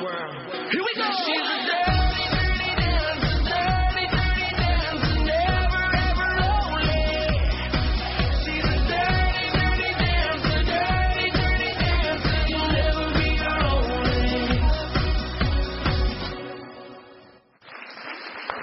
world. Here we go. She's a dirty, dirty dancer, dirty, dirty dancer, never ever lonely. She's a dirty, dirty dancer, dirty, dirty dancer, you'll never be her only.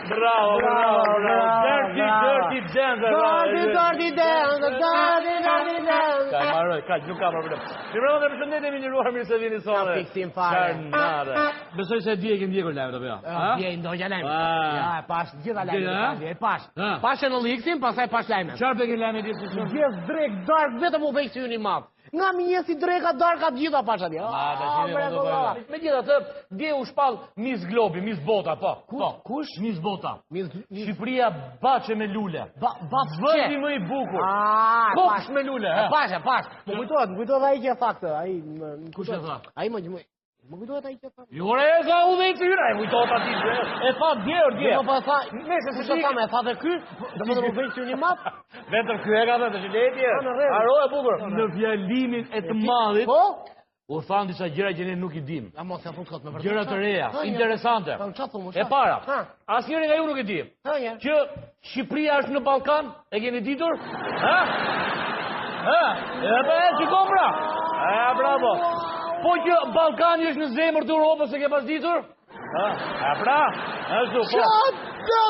Bravo, bravo, bravo. Dirty, dirty dancer. Dirty, dirty dancer, dirty, dirty dancer. Ka mbaroi, ka, nuk ka problem. Mirëmbrëma dhe përshëndetje i nderuar, mirë se vini sot. Ka fiksim fare. Çfarë nate. Besoj se dje e ke ndjekur lajmet apo jo? Ha? Dje i ndoqa lajmet. Ah. Ja, e pash gjitha lajmet. Gjitha, ha? Dje e pash. Ha. Pash në Lixin, pastaj pash lajmet. Çfarë pe ke lajmet dje si shumë? Mëngjes drek, dark, vetëm udhëheqësi ynë i madh. Nga mëngjesi dreka, darka të gjitha pash atje. Ah, tash Ah, ne bre, do vëlla. bëjmë. Megjithatë, dje u shpall Miss Globi, Miss Bota, po. Po. Kush? Miss Bota. Miss Miss Shqipëria baçe me lule. Ba ba Vendi më i bukur. Ah, e Kopsht pash. me lule, E ha. pash, e pash. Më kujtohet, më kujtohet ai që e tha këtë, ai më më Kush e kujtohet. tha? Ai më më më kujtohet ai që e tha. Jo, ore, e tha udhëheqësi ynë, e kujtohet aty. E tha dje, or dje. Jo, po tha, Nëse kush si e tha, më e tha dhe ky, domethënë udhëheqësi ynë i madh. Vetëm ky e ka thënë, tash leti. Po, në rregull. Haro e bukur. Në fjalimin e të madhit Po? u thanë disa gjëra që ne nuk i dim. A mos e thut kot me vërtet. Gjëra të reja, Ha, një. interesante. Po çfarë thonë? E para, Ha, asnjëri nga ju nuk e di. ha një. Që Shqipëria është në Ballkan, e keni ditur? Ha? Ha? E pa e shiko pra. E bravo. Po që Ballkani është në zemër të Europës, e ke pas ditur? Ha? E pra, ashtu po. Qa do?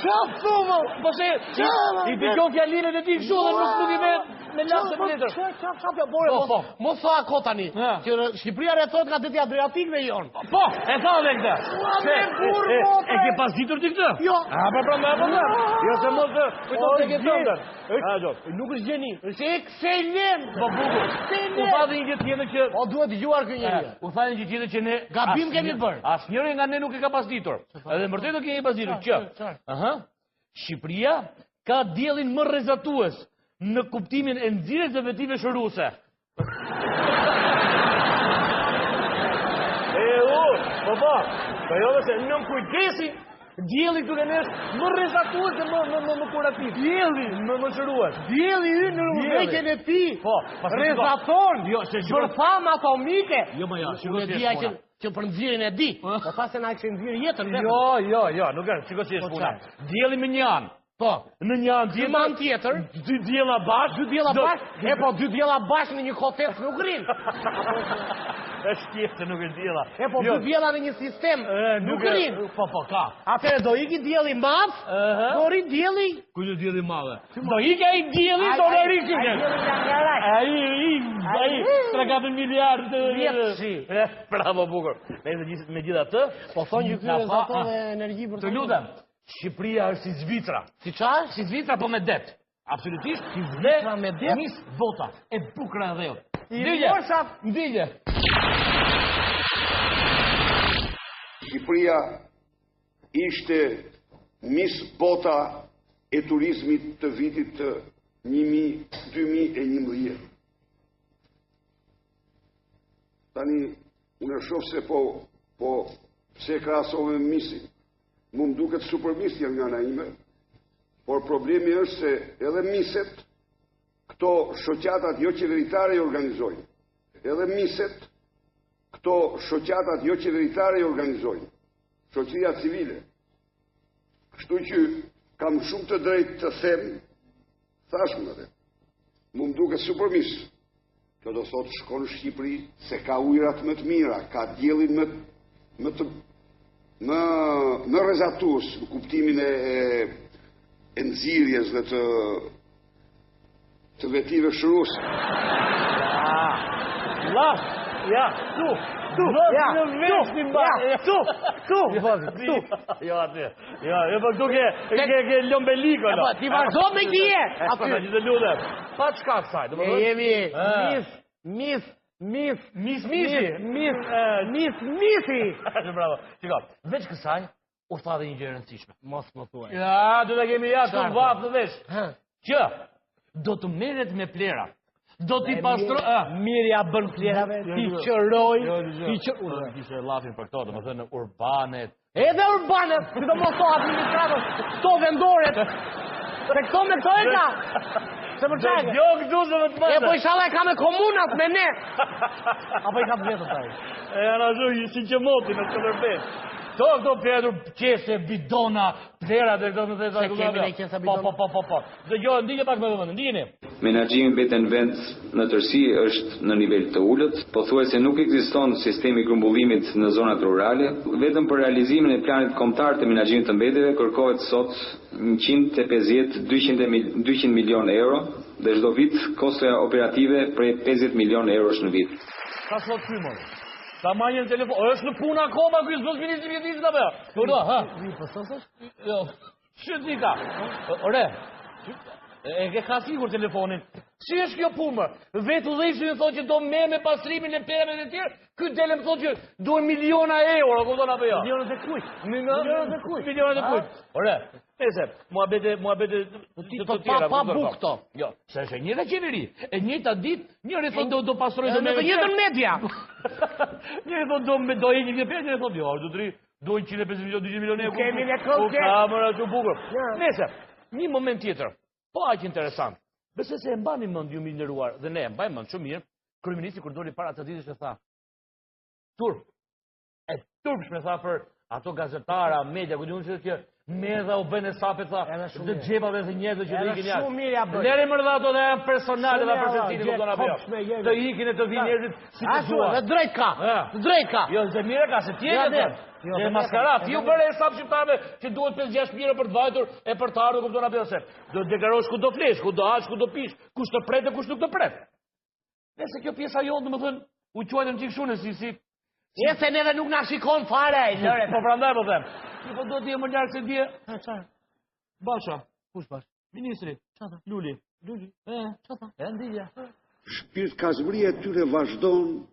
Qa thumë? Po se i, i dëgjon fjalimet e tij kështu dhe nuk nuk i me me lapse me letër. Qa qa qa po bore? Po, Mos po. mos tha ko tani. Ha. Që Shqipëria rrethohet nga deti Adriatik dhe jon. Po, e tha dhe këtë. Ua, Se, me burr, e, e, po, e ke pas ditur ti këtë? Jo. A, po, po, po, po, po. Jo se mos e kujton se ke gjeni. thënë. A, jo. Nuk është gjeni, është ekselent. Po bukur. Ekselent. U tha dhe një gjë tjetër që Po duhet dëgjuar ky njeri. U tha një gjë tjetër që ne Gabim asnjë- kemi bërë. Asnjëri nga ne nuk e ka pas ditur. Edhe vërtet nuk kemi pas ditur që. Çfarë? Aha. Shqipëria ka diellin më rrezatues në kuptimin e nxirjes së vetive shëruese. E u, po po, po jo se nën kujdesin dielli këtu ke ne është më rrezatues dhe më më më, më kurativ. Dielli më më shërues. Dielli ynë në Dielli. udhëheqjen e tij. Po, pas Rrezaton. Jo, se shiko- Bërthama atomike. Jo, ma jo, shiko Unë e si është dija puna. që që për nxirjen e di. Po tha se na e kishin nxirë jetën vetëm. Jo, jo, jo, nuk është, shiko si është Po, puna. çfarë? Dielli me një anë, Po. në një anë Dy tjetër, man tjetër, dy diella bashkë, dy diella do- bashkë, e po dy diella bashkë në një kotec nuk rrin. Është thjesht se nuk është diella. E po Jo, dy diella në një sistem e, nuk e- rrin. Po, po, ka. Atëherë do iki dielli i madh, Ëhë. do rri dielli Ku është dielli i madh? Do ikë ai dielli, do Ai- na ai- rri ky. ai dielli nga ngaraj. Ai, ai, ai, 3-4 miliard. Vjetëshi. E, Bravo, bukur. Me megjithatë, Po thonë që ky na tha- rrezaton dhe energji për Të lutem, Shqipëria është si Zvicra. Si çfarë? Si Zvicra po me det. Absolutisht, si Zvicra me det? Mis bota, e bukura e dheut. I Ndigje, mosha- ndigje. Shqipëria ishte mis bota e turizmit të vitit të 2011. Tani, unë e shoh se po, po, pse e krahasove me misin? Mu më duket super mis janë nga ana ime, por problemi është se edhe miset, këto shoqatat jo qeveritare i organizojnë. Edhe miset, këto shoqatat jo qeveritare i organizojnë, shoqëria civile. Kështu që kam shumë të drejtë të them, thashmë atë. Mu më duket super mis. Kjo do thotë shkon në Shqipëri se ka ujërat më të mira, ka diellin më më të më më rrezatues në kuptimin e e, e nxirjes dhe të të vetive shëruese. Las, ja, tu, tu, ja, në vesh tu, një mban. ja, tu, tu, vëzë, tu. Jo aty. Jo, jo po këtu ke ke ke lombeliko. E po, ti vazhdo me kje, Aty. aty. Të lutem. Pa çka kësaj, Ne domethënë. jemi Ah. mis, mis, mis, Mis misi. mis, mis, misi. Bravo. Shiko, veç kësaj u tha dhe një gjë e rëndësishme. Mos më thuaj. Ja, do ta kemi ja të Çfarë vath në vesh. Ha. Që do të merret me plera. Do t'i pastro, ah, Mirë ja bën plerave, Jo, ti jo. qëroj, Jo, jo, ti jo. qëroj. Kishte llafin për këto, domethënë urbanet. Edhe urbanet, sidomos to administratës, to vendoret. Se këto me këto e ka. Se për çfarë? Jo, këtu se më të E po ishalla e ka me komunat me ne. Apo i ka të vetët ai. E janë ashtu si që moti në Skënderbej. Këto këto pletur qese, bidona, plera dhe këto në Se kemi ne qese, Po, bidona. po, po, po, po. Dëgjoj, ndiqe pak me vëmendje, ndiqeni. Menaxhimi mbeten në vend në tërësi është në nivel të ulët, pothuajse nuk ekziston sistemi i grumbullimit në zonat rurale. Vetëm për realizimin e planit kombëtar të menaxhimit të mbetjeve kërkohet sot 150 200 milion euro dhe çdo vit kostoja operative prej 50 milion eurosh në vit. Sa sot ky mor? Ta marrë një telefon. O, është në punë akoma ky zot ministri i mjedisit apo jo? Po do, ha. Vi po sosësh? Jo. Ç'i ka? Ore. E ke ka sigur telefonin. Si është kjo punë? mër? Vetë udhëheqësi më thotë që do merr me pastrimin e perave të tjerë, ky del më thotë që duhen miliona euro, kupton apo jo? Milionët e kujt? Milionët e kujt? Milionët e kujt? Ore, nëse muhabete muhabete ti të po të tjera, pa- pa kupton, bukë po. këto. Jo, se është e njëjta qeveri, e njëjta ditë, njëri thotë do do pastroj Në të njëjtën media. Njëri thotë do me do heqim një pjesë, njëri thotë jo, do të ri, do 150 milion, 200 milion euro. Kemi ne këngë. U kamera ashtu bukur. Nëse një moment tjetër, po aq interesant. Besoj se e mbani mend ju mi nderuar dhe ne e mbajmë mend shumë mirë. Kryeministri kur doli para të ditësh e tha: "Turp. E turpshme tha për ato gazetara, media, ku diun se që merdha u bënë hesapet tha, Edhe shumë dhe mirë. xhepave dhe njerëzve që do Edhe ikin jashtë. shumë mirë ja bëj. Lëri më dha ato dhe janë personale Shumë dhe për mirë, secilin gjë kupton apo jo. kopshme jemi. Të ikin e të vinë njerëzit si të Ashtu, duan. dhe drejt ka. Ha. Drejt ka. Jo, se mirë ka se ti e Ja, ke ne. thënë. Jo, Je dhe maskara, ne, ti u dhe bëre hesap shqiptarëve që duhet 5-6 mijë euro për të vajtur e për të ardhur, kupton apo jo se. Do të deklarosh ku do flesh, ku do hash, ku do pish, kush të pret e kush nuk të pret. Nëse kjo pjesa jonë, domethënë, u quajtëm çik shumë si si E se neve nuk na shikon fare ai, lëre. Po prandaj po them. Ti po do të jem më larg se dje. Ha, çfarë? Basha, Kush bash? ministri, Çfarë tha? Luli. Luli. E, Çfarë tha? e ndija. Shpirt kazmëria e tyre vazhdon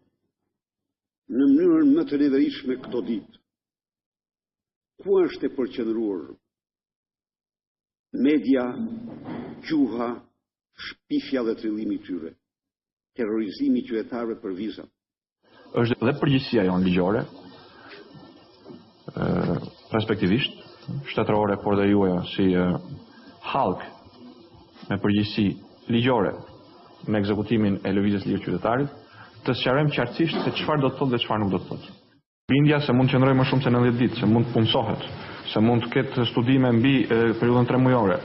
në mënyrën më të neveritshme këto ditë. Ku është e përqendruar media, gjuha, shpifja dhe trillimi i tyre, terrorizimi i qytetarëve për vizat. Është dhe përgjegjësia jonë ligjore, ë respektivisht shtetërore, por dhe juaja si ë, hallk me përgjegjësi ligjore në ekzekutimin e lëvizjes lirë qytetarit, të sqarojmë qartësisht se çfarë do të thotë dhe çfarë nuk do të thotë. Bindja se mund të qëndrojë më shumë se 90 ditë, se mund të punësohet, se mund të ketë studime mbi e, periudhën 3 mujore,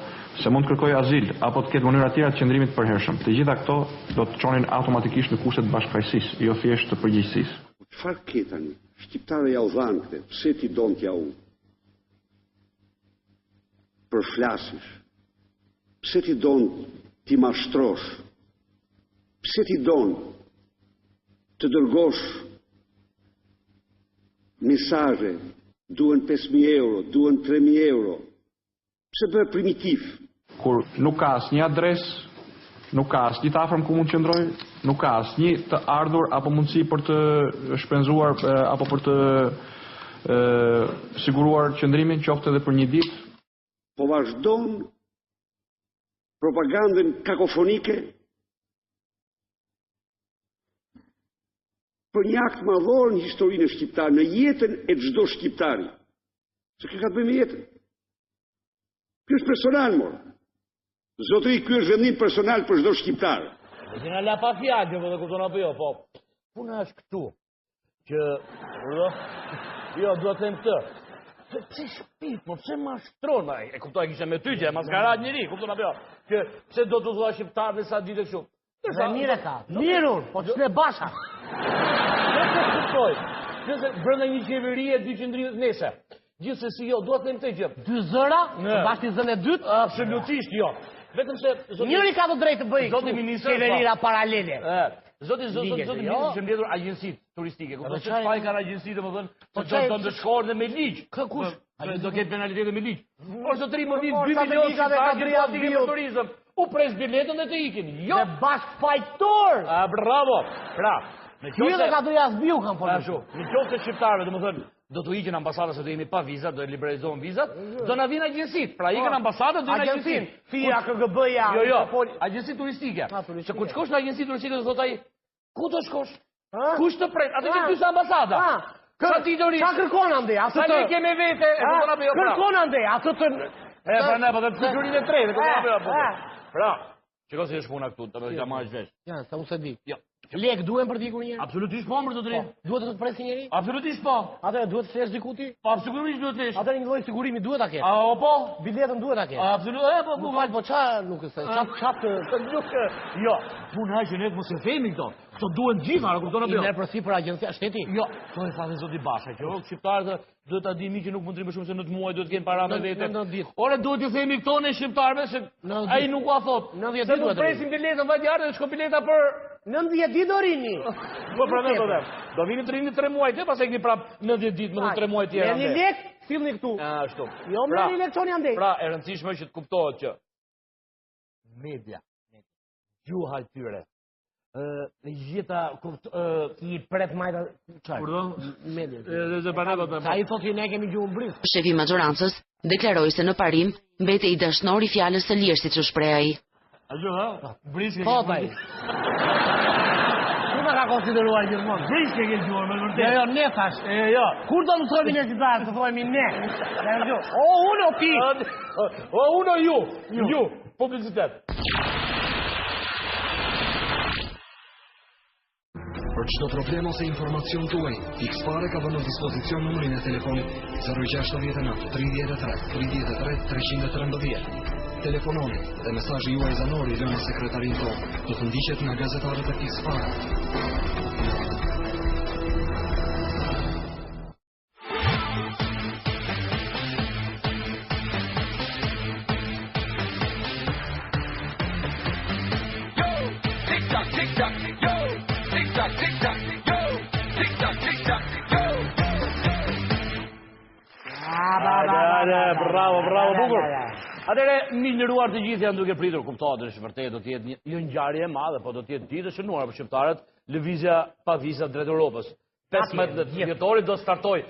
se mund të kërkojë azil apo të ketë mënyra tjera të qëndrimit të përhershëm. Të gjitha këto do të çonin automatikisht në kushtet bashkëfajësisë, jo thjesht të përgjegjësisë. Po çfarë ke tani? Shqiptarët ja u dhanë këtë, pse ti don t'ja u? Përflasish. Pse ti don t'i mashtrosh? Pse ti don të dërgosh mesazhe, duhen 5.000 euro, duhen 3.000 euro. Pse bëhe primitiv? Kur nuk ka asnjë adresë, nuk ka asnjë të afërm ku mund të qëndroj, nuk ka asnjë të ardhur apo mundësi për të shpenzuar e, apo për të e, siguruar qëndrimin qoftë edhe për një ditë, Po vazhdon propagandën kakofonike për një akt madhor në historinë e shqiptar, në jetën e çdo shqiptari. Se kjo ka të bëjë me jetën. Ky është personal, mor. Zotëri, ky është vendim personal për çdo shqiptar. Dhe që na la pa fjalë, që po dhe kupton apo jo, po. Puna është këtu, që, urdhë, jo, dua të them këtë. Pse pse shpif, po pse mashtron, ma, e kuptoj kishte me ty që e maskarat njeri, kupton apo jo? Që pse do të thua shqiptarëve sa ditë kështu. Dhe mirë e ka. Mirë unë, po ç'ne basha. Nëse kuptoj, nëse brenda një qeverie dy qëndrime nëse. Gjithsesi jo, dua të them këtë gjë. Dy zëra, Ne. të bash ti zënë e dytë. Absolutisht jo. Vetëm se zoti Njëri ka të drejtë të bëjë Zoti kështu, ministër, qeverira po. paralele. E, zoti zoti Ligje, zoti jo. ministër që mbledhur agjencitë turistike. Kupton Edhe se çfarë- çfarë kanë agjencitë, domethënë, Po se do çfarë- do ndëshkohen dhe me ligj. Kë kush? Do, do ketë penalitete me ligj. Por zotëri më vin Por, 2 sa milion Delika dhe shqiptarë që Kadria duan të ikin për Biut. turizëm. U pres biletën dhe të ikin. Jo. Dhe bashkëfajtor. A bravo. Pra, në Ky dhe qoftë Kadria Zbiu kanë folur. Ashtu, në qoftë se shqiptarëve, domethënë, do t'u ikin ambasada se do jemi pa viza, do e liberalizohen vizat, do na vinë agjencitë. Pra ikën ambasada, do vinë Agjencinë, agjencitë. FIA, KGB-ja, Jo, jo, Interpoli. agjenci turistike. A, turistike. Se kur shkosh në agjenci turistike do thotë ai, ku do shkosh? Ha? Kush të pret? Atë që Ha? ty sa ambasada. Ha? Sa ti do Qa kërkon andej? Atë Sa të ne kemi vete, e Ha? kupton apo jo pra? Kërkon andej, atë të E prandaj po të kushurinë e tretë, e kupton apo jo? po, po. Ha? Pra, Shiko si është puna këtu, do ta marrësh vesh. Ja, sa unë s'e di. Jo. Lek duhen për të ikur një herë? Absolutisht po, mër zotëri. Po. Duhet të të presi njeri? Absolutisht po. Atëherë duhet të flesh diku ti? Po absolutisht duhet të flesh. Atëherë një lloj sigurimi duhet ta kesh. A o po? Biletën duhet ta kesh. Absolutisht, po, po. Fal, po ça nuk është, ça ça të nuk jo. Puna është që ne të mos e themi këto. Këto duhen gjitha, e kupton apo jo? I merr përsipër agjencia shteti? Jo, po e tha dhe zoti Basha, që shqiptarët duhet ta dimë që nuk mund të rrimë shumë se në të muaj duhet të kenë para me vete. Në ditë. Ore duhet t'i themi këto ne shqiptarëve se ai nuk ua thotë. 90 ditë duhet. Se presim biletën, vajti ardhe, shko bileta për 90 ditë do rini. Po pra do them. Do vini të rini 3 muaj të pastaj keni prap 90 ditë, më 3 muaj tjera. Merrni lek, sillni këtu. Ashtu. Jo pra, merrni lek çoni andej. Pra e rëndësishme është që të kuptohet që media, gjuha e tyre, ë gjitha kupt ë i pret majta çfarë? Pardon? Media. Edhe se para do të. Ai thotë që ne kemi gjuhën brisk. Shefi i maxhorancës deklaroi se në parim mbetej i dashnor i fjalës së lirë siç u shpreh ai. A gjë, ha? Brisk e Po, ai. Ku na ka konsideruar gjithmonë? Brisk e ke gjuhën, me vërtet. Jo, jo, ne thash. E, jo. Kur do mësohemi ne shqiptarët, të thojmë ne. Ne jo. O unë o ti. O unë o ju. Ju, publicitet. Për çdo problem ose informacion tuaj, Fiks Fare ka vënë në dispozicion numrin e telefonit 069 33 33 313. Telefononi dhe mesazhi juaj zanor i lënë në sekretarinë tonë do të ndiqet nga gazetarët e Fiks Fare. Bravo, bravo, bukur. Atëre, miq të nderuar të gjithë janë duke pritur, kuptohet, është vërtet, do të jetë një jo ngjarje e madhe, po do të jetë ditë e shënuar për shqiptarët, lëvizja pa viza drejt Europës. 15 dhjetorit do të startoj.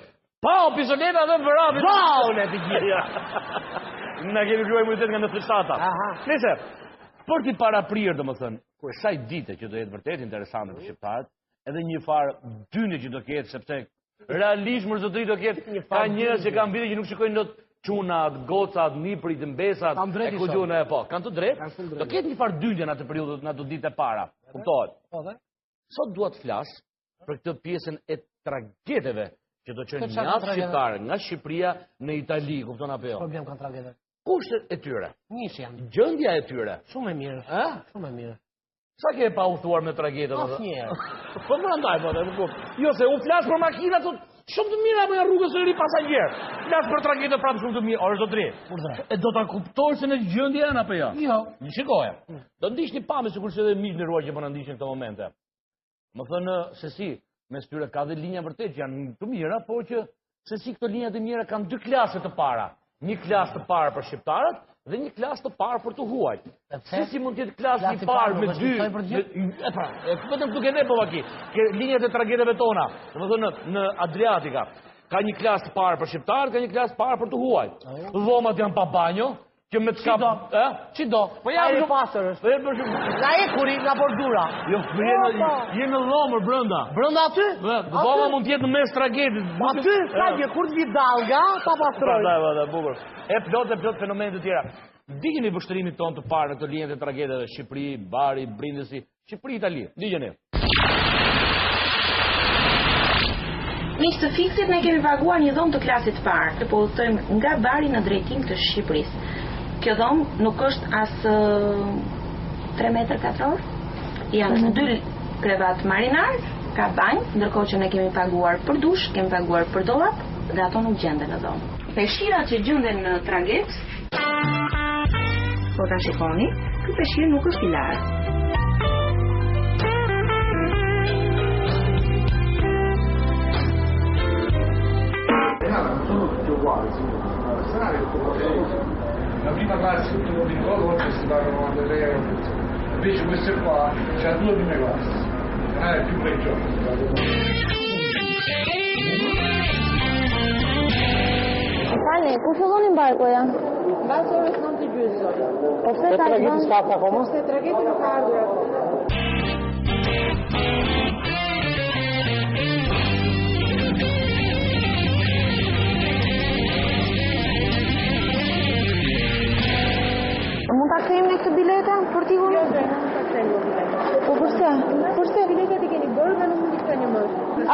Pa, o pistoleta dhe vrapit. Pa, ne të gjithë. Na kemi krijuar imunitet nga 97-ta. Aha. Nëse për t'i paraprirë, domethënë, kur kësaj dite që do jetë vërtet interesante për shqiptarët, edhe një farë dyndje që do ketë sepse realisht mër zotëri do ketë ka njerëz që kanë vite që nuk shikojnë dot çunat, gocat, niprit, mbesat, e ku di unë e po, kanë të drejtë. Do ketë një farë dyndje në atë periudhë, në ato ditë e para. Kuptohet? Po, dhe? Sot dua të flas për këtë pjesën e trageteve që do çojnë mjaft shqiptarë nga Shqipëria në Itali, kupton apo jo? Problem kanë tragetet. Kushtet e tyre? Njësh janë. Gjendja e tyre. Shumë e mirë. Ë? Shumë e mirë. Sa ke pa udhëtuar me tragete? Asnjëherë. Po prandaj po, nuk kuptoj. Jo se unë flas për makina thotë shumë të mira apo janë rrugës së ri pasagjer. Flas për tragete prapë shumë të mirë, ore zotëri. E do ta kuptosh se në gjendje janë apo jo? Jo. Në shikoje. Do ndiqni pamje sikurse edhe miq të nderuar që po na ndiqni në këto momente. Më thënë se si, mes tyre ka dhe linja vërtet që janë të mira, por që se si këto linja të mira kanë dy klase të para. Një klasë të parë për shqiptarët dhe një klasë të parë për të huajt. Se si mund të jetë klasi i parë me dy, e pra, e vetëm këtu ke ne po vaki, ke linjat e trageteve tona, domethënë në, në Adriatika. Ka një klasë të parë për shqiptarët, ka një klasë të parë për të huajt. Dhomat janë pa banjo, Që me të kap, ë? Si do? Po ja, i pastër është. Po ja, për shembull. Nga ekuri, nga bordura. Jo, po je në je në dhomë brenda. Brenda aty? Po, dhoma mund të jetë në mes tragetit. Aty s'ka gjë, kur të vi dallga, ta pastroj. Po, po, po, bukur. E plot e plot fenomene të tjera. Ndiqeni vështrimin tonë të parë në këto linjat e trageteve, Shqipëri, Bari, Brindisi, Shqipëri, Itali. Ndiqeni. Miq të Fiksit, ne kemi paguar një dhomë të klasit të parë, të po udhëtojmë nga Bari në drejtim të Shqipërisë. Kjo dhomë nuk është as 3 metër katror. Janë dy krevat marinar, ka banjë, ndërkohë që ne kemi paguar për dush, kemi paguar për dollap dhe ato nuk gjenden në dhomë. Peshirat që gjenden në traget, po ta shikoni, ky peshir nuk është i larë. sono tutti uguali, signore. La prima classe, non mi ricordo quanto si paga 93 euro. Invece queste qua c'ha due prime classi, non è più peggiore. Falni, kur fillon embarkoja? Mbas orës 9 e gjysmë zonja. Po pse ta trageti s'ka akoma? Se trageti nuk ka ardhur akoma. Mund ta kthejmë ne këtë biletë? biletën për t'i Jo, zonjë, nuk mund ta kthejmë më biletën. Po përse? Përse? Biletat i keni bërë dhe nuk mund t'i ktheni më.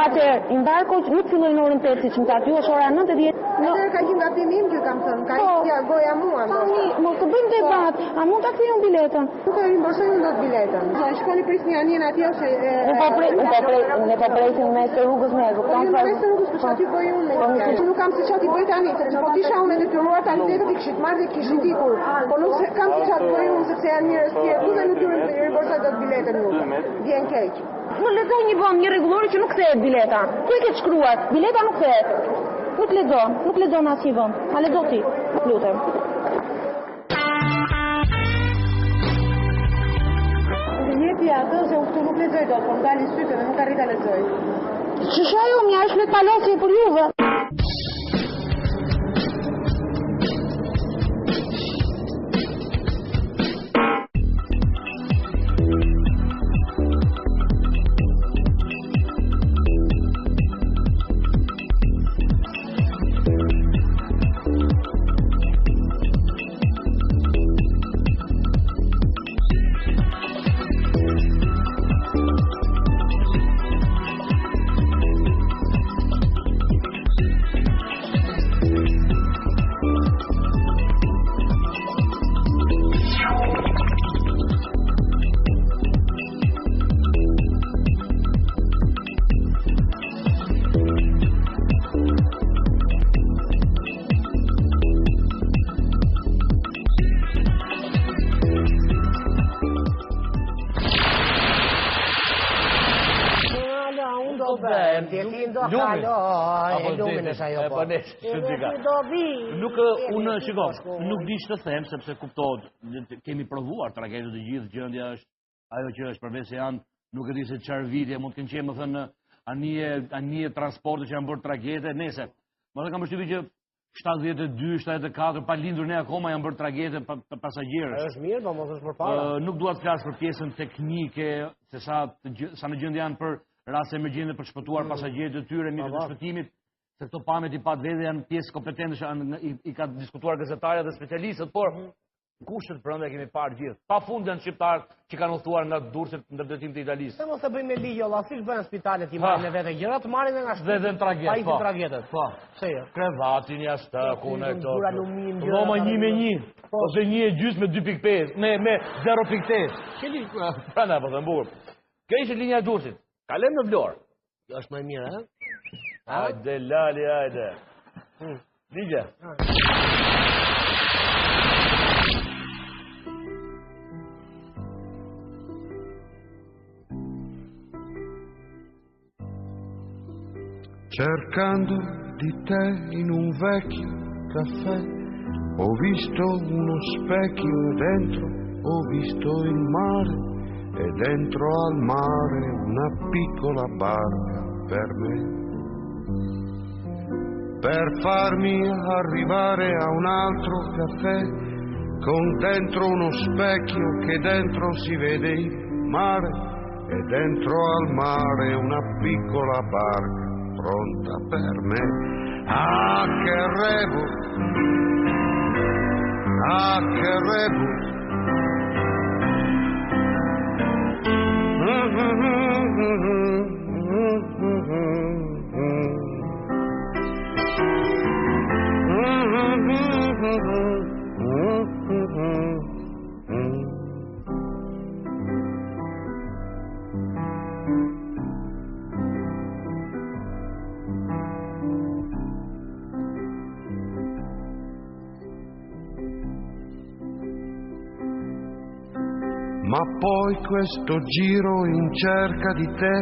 Atëherë, imbarko nuk filloi në orën 8 siç më thatë ju, është ora 9:10. Atëherë ka qenë gabim im që kam thënë, ka Po. ikja goja mua Tani, ndoshta. mos të bëjmë debat. A mund ta kthej unë biletën? Nuk e rimborsoj unë dot biletën. Zonjë, shkoni prisni anijen atje ose e, Unë po prej, unë po prej, unë po presim në mes të rrugës me, e Po kupton ju në çfarë? mes të rrugës, po çfarë t'i bëj unë me Po, një nuk fjalë? Nuk kam se çfarë t'i bëj tani, sepse po t'isha unë e detyruar tani bletët i kishit marrë dhe kishit ikur. Po nuk se kam se çfarë të bëj unë sepse janë njerëz tjerë këtu dhe nuk ju rimborsoj dot biletën ju. Vjen keq. Më lexo një vend, një rregullore që nuk kthehet bileta. Ku e ke shkruar? Bileta nuk kthehet. Nuk lexon, nuk lexon asnjë vend. Ma lexo ti, lutem. Më jepi atë se unë këtu nuk lexoj dot, po më dalin sytë dhe nuk arrij ta lexoj. Ç'është ajo, mja është fletpalosje për juve. Ala, unë do bëhem, tjetin do Lumi. kaloj, Apo e lumin detin. është ajo E, po. po ne, çudika. Do vi. Nuk unë shiko, nuk di ç'të them sepse kuptohet, ne kemi provuar trageditë të gjithë, gjendja është ajo që është përveç se janë, nuk e di se çfarë vite mund të kenë qenë, më thënë anije, anije transporte që janë bërë tragede, nëse. Më thënë kam përshtypjen që 72, 74 pa lindur ne akoma janë bërë tragede pa, pa pasagjerësh. Është mirë, po mos është përpara. Ë, nuk dua të flas për pjesën teknike, se sa të gjë- sa në gjendje janë për raste emergjente për shpëtuar pasagjerët e tyre, mjetet Mm. Po, e po. shpëtimit, se këto pamjet i pa vetë janë pjesë kompetente që janë- i, i ka diskutuar gazetarja dhe specialistët, por Mm. kushtet brenda e kemi parë gjithë. Pa fund janë shqiptarët që kanë udhëtuar nga Durrësi në drejtim të Italisë. Se mos e bëjmë me ligj, olla, siç bëjnë spitalet, i marrin me vete gjërat, marrin edhe nga shtëpi. Dhe dhe në traget, Pajisi po. tragetet. Po. Pse jo? Krevatin, jastëkun e këto. Gur alumin, gjëra, Dhoma 1 me 1, Po. ose 1 e gjysmë me 2.5, me me 0.8. Keni prandaj po them bukur. Kjo ishte linja e Durrësit. Kalem në Vlorë. Kjo është më e mirë, ë? Hajde lali, hajde. Hmm. Ligje. Cercando di te in un vecchio caffè, ho visto uno specchio e dentro ho visto il mare e dentro al mare una piccola barca per me. Per farmi arrivare a un altro caffè con dentro uno specchio che dentro si vede il mare e dentro al mare una piccola barca pronta per me. Ah, che rebus! Ah, che rebus! Ma poi questo giro in cerca di te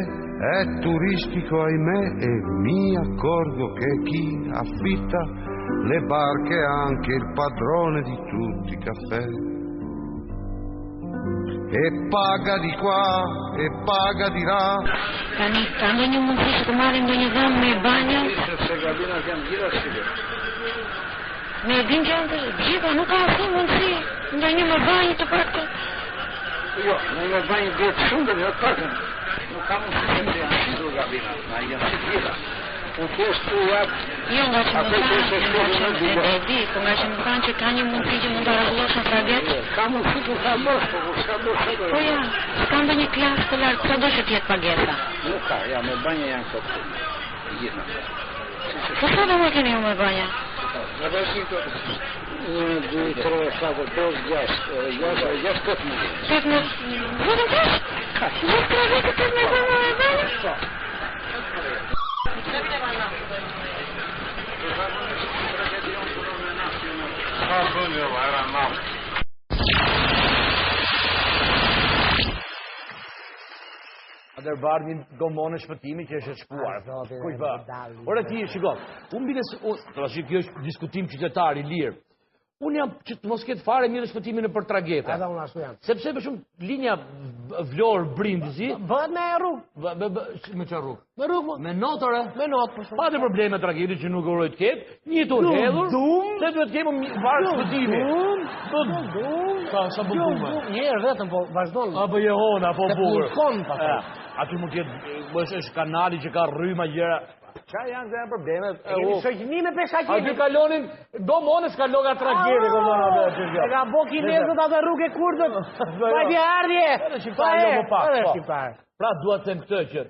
è turistico, ahimè, e mi accorgo che chi affitta le barche è anche il padrone di tutti i caffè. E paga di qua e paga di là. Tani, ka ndonjë mundësi që të marrim ndonjë dhomë me banjo? Sepse gabinat janë gjitha shqipë. Me e din që janë të gjitha, nuk ka asnjë mundësi ndonjë me banjë të paktën. Jo, në një banjë duhet shumë dhe jo të paktën. Nuk ka mundësi sepse janë shitur gabinat, na janë të gjitha. Unë thjesht u jap Jo, nga që më atë që thanë, është e nga shkruar që në e, libër. e di, po nga që më thanë që ka një mundësi që mund ta rregullosh në traget. Ka mundësi kur ka bosh, po kur s'ka bosh çfarë do Po ja, s'ka ndonjë klasë të lartë, sado që të jetë pagesa. Nuk ka, ja me banje janë këto këtu. Të gjitha. Po sa dhoma keni ju me banja? Në vazhdim këto. 1 2 3 4 5 6, 6, 6 8 mund. 8 me... Vetëm kaq? Kaq. Gjithë tragetet 8 me dhoma me banja? Po. Sa bën jo, era naftë. Atër bardh një gomone shpëtimi që është e shpuar. Kush bë? Ore ti, shiko, unë bile, unë, të tash kjo është diskutim qytetar i lirë. Unë jam që të mos ketë fare mjete shpëtimi nëpër tragete. Edhe unë ashtu jam. Sepse për shumë linja Vlorë Brindisi Bëhet me rrugë. Bë, bë, bë, me çfarë rrugë? Me rrugë. mo. Me not ore. Me not për shumë. Pati probleme tragetit që nuk uroj të ketë, një të Dum, hedhur, dum. se duhet të kemi varë shpëtimi. Dum, Dum, dum. Sa sa Dum, bukur. dum. Një herë vetëm po vazhdon. Apo jehona, apo Se bukur. pulkon pastaj. E, Aty mund të jetë, është, është kanali që ka rryma gjëra. Çfarë janë këto janë problemet? E kemi shoqëni me peshaqinin. Aty kalonin, do mone s'kalon nga tragedi, domethënë apo aty kjo. E ka bo kinezët atë rrugë e kurdët. Pati ardhje. Edhe shqiptarë jo më pak. Edhe po. shqiptarë. Pra dua të them këtë që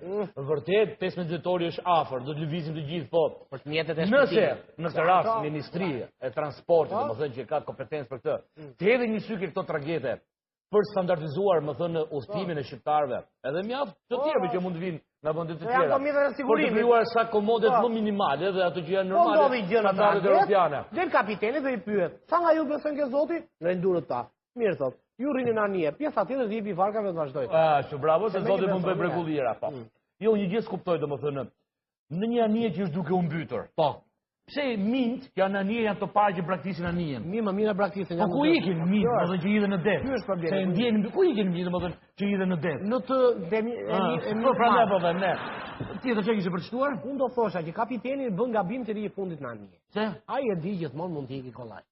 vërtet 15 dhjetori është afër, do të lëvizim të gjithë, po. Për të mjetet e Nëse shpëtimit. në këtë rast Ministria e Transportit, domethënë që ka kompetencë për këtë, të hedhë një sy ke këto tragete për standardizuar, më thënë, udhëtimin e shqiptarëve, edhe mjaft të tjerëve që mund të vinë nga vende të Po janë tjera. këto mjetet e Për të sigurimit. krijuar sa komodet Po. më minimale dhe ato që janë Po normale, ndodhi gjë në standardet traget, europiane. Del kapiteni dhe i pyet, sa nga ju besojnë ke zoti? Ngren durët ta. Mirë thot, ju rrini në anije, pjesa tjetër i jepi varkave të vazhdoj. Ah, që bravo, se Se me zoti që mund bëj beson, brekullira, po. Jo, një gjë s'kuptoj domethënë. Në një anije që është duke u mbytur. Po. Pse mint që janë në anije janë të parë që braktisin anijen? Mirë, më mirë e braktisin. Po ku ikin mint, domethënë që hidhen në det? Ky është problemi. Se e ndjenin, ku ikin mint, domethënë që hidhen në det? Në të demi, e, Ah, mi- e, Po prandaj po them ne. Tjetër çka kishe për të shtuar? Unë do thosha që kapiteni bën gabim të ri i fundit në anije. Pse? Ai e di gjithmonë mund të iki kollaj.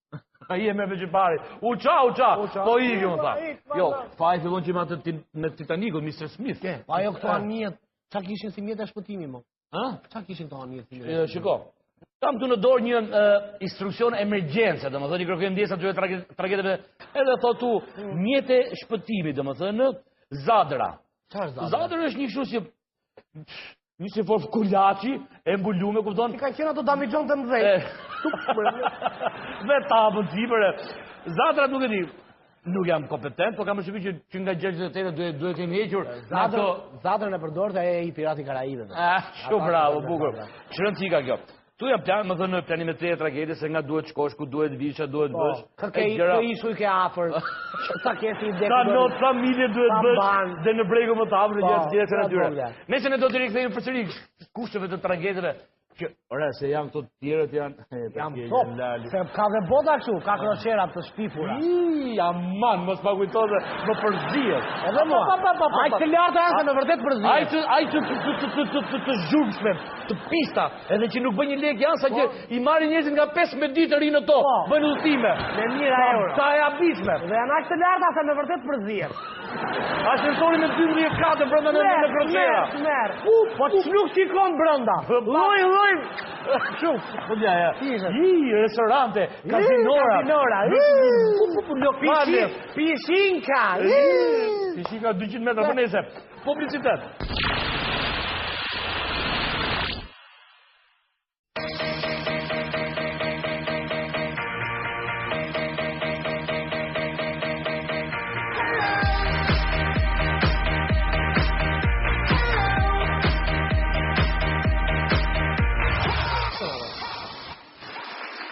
Ai e merr veç i pari. U qa, u qa. U qa. Po iki, më tha. Ik, pa, Jo, pa. faji fillon që me atë me Titanicun, Mr. Smith. Po ajo këto anijet, çka kishin si mjete shpëtimi mo? Ha? Çka kishin këto anijet si mjete? E, Shiko. Kam këtu në dorë një e, instruksion emergjence, domethënë i kërkojmë ndjesë atyre trageteve, edhe thotu mjete shpëtimi, domethënë zadra. Çfarë zadra? Zadra është një kështu si një si formë kulaçi e mbulume, kupton? Si ka qenë ato damixhon të mëdhenj. E, Me tapën sipër. e. Zadra nuk e di. Nuk jam kompetent, po kam përshtypjen që që nga 68 duhet duhet kemi hequr nga Zadrën, ato zadrën e përdorte e i pirati Karaibeve. Ah, shumë Ata bravo, përdorte bukur. zadrën. Ç'rëndësi ka kjo? Tu jam plan, më thënë planimetria e tragedisë se nga duhet shkosh, ku duhet vish, çfarë duhet Po, bësh. kërke e i gjëra. kë ishuj ke afër. Sa ke si ide. Sa ku do- not, sa milje duhet Sa bësh ban. dhe në bregun më të hapur dhe Po, gjëra të tjera të gjëra natyre. vogla. Nëse ne do të rikthehemi përsëri kushteve të tragedeve që ore se janë këto të tjerët janë e, ta Jam ke top, lali. se ka dhe bota kështu, ka kroçera të shpifura. I, aman, mos pa kujto se më përzihet. Edhe mua. Pa, pa, pa, pa, pa. Aq të larta janë se me vërtet përzihet. Ai të ai të të të të të të, të zhurmshme, të pista, edhe që nuk bën një lek janë sa që i marrin njerëzit nga 15 ditë rrinë në to, Po. bëjnë udhëtime. Me mijëra euro. Sa e habitshme. Dhe janë aq të larta se me vërtet përzihet. Ascensori me 12 kate brenda në në kroçera. Merr, merr. Po nuk shikon brenda. Lloj, lloj. Kështu. Po ja, ja. Kishe. I, restorante, kazinora. Kazinora. Pu, pu, pu, lokale. Pishinka. Pishinka 200 metra, po nese. Publicitet.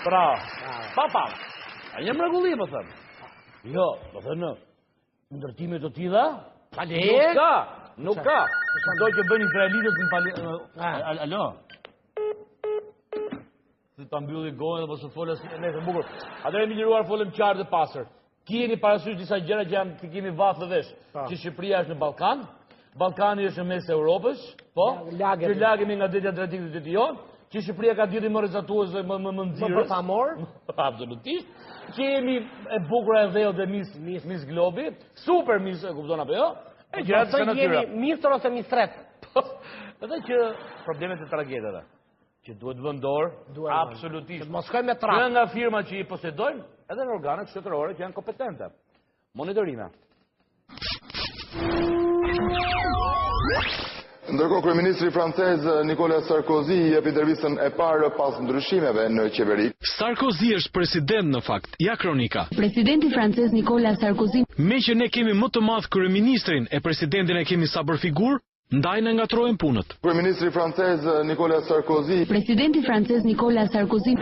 Bravo. Pa pa. A një mrekulli, më thënë. Jo, më thënë, ndërtime të tilla, Pa nuk lek. ka, nuk ka. Do që bëjnë izraelitët në pali... Alo. Si ta mbylli gojën dhe mos të folës nesër bukur. Atëherë mi liruar folëm qartë dhe pastër. Keni parasysh disa gjëra që janë që kemi vath në vesh, që Shqipëria është në Ballkan, Ballkani është në mes të Europës, po, Laget. që lagemi nga deti Adriatik dhe deti Jon, që Shqipëria ka diellin më rrezatues dhe më më më Më nxirës. bërthamor. Absolutisht. Që jemi e bukura e dheut dhe mis, mis, mis globi, super mis, e kupton apo jo? E gjëra të Pastaj natyra. jemi mistër ose mistret. Po, edhe që problemet e tragedeve. Që duhet vënë dorë, absolutisht. Që të mos shkojmë me trap. Nga firma që i posedojnë, edhe në organet shtetërore që janë kompetente. Monitorime. Ndërkohë kryeministri francez Nicolas Sarkozy jep intervistën e parë pas ndryshimeve në qeveri. Sarkozy është president në fakt, ja kronika. Presidenti francez Nicolas Sarkozy. Meqë ne kemi më të madh kryeministrin e presidentin e kemi sa për figurë, ndaj na ngatërrohen punët. Kryeministri francez Nicolas Sarkozy. Presidenti francez Nicolas Sarkozy.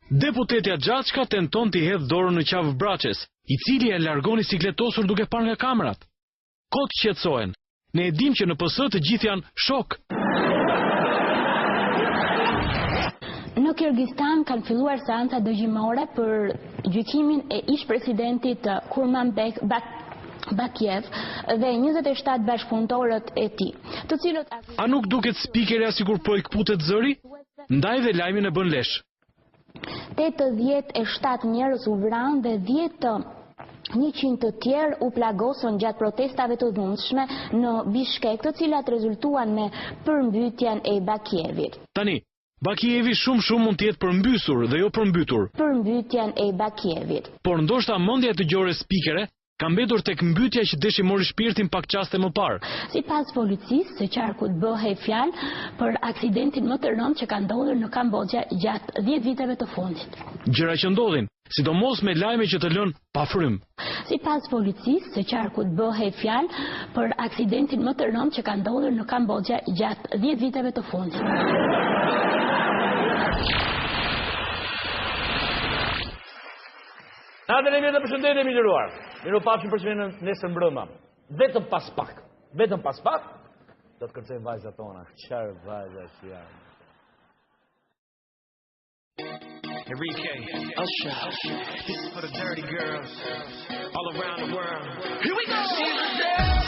Deputetja Xhaçka tenton t'i hedhë dorën në qafë Braçes, i cili e largon i sikletosur duke parë nga kamerat. Kot qetësohen. Ne e dimë që në PS të gjithë janë shokë. Në Kirgistan kanë filluar seanca dëgjimore për gjykimin e ish-presidentit Kurmanbek Bakiev dhe 27 bashkëpunëtorët e tij, të cilët A nuk duket spikerja sikur po i këputet zëri? Ndaj dhe lajmin e bën lesh. 87 njerëz u vranë dhe 10 100 të tjerë u plagosën gjatë protestave të dhunshme në Bishkek, të cilat rezultuan me përmbytjen e Bakievit. Tani, Bakievi shumë shumë mund të jetë përmbysur dhe jo përmbytur. Përmbytjen e Bakievit. Por ndoshta mendja e të gjores spikere ka mbetur tek mbytja që deshi mori shpirtin pak çaste më parë. Sipas policisë së qarkut bëhej fjalë për aksidentin më të rëndë që ka ndodhur në Kamboxha gjatë 10 viteve të fundit. Gjëra që ndodhin, sidomos me lajme që të lënë pa frymë. Sipas policisë së qarkut bëhej fjalë për aksidentin më të rëndë që ka ndodhur në Kamboxha gjatë 10 viteve të fundit. Natën e mirë dhe përshëndetje miq të nderuar. Mirupafshim përsëri nesër mbrëma. Vetëm pas pak. Vetëm pas pak do të kërcejnë vajzat tona. Çfarë vajza që janë. Enrique, Usher, this is for the dirty girls all around the world. Here we go. She's a dirty.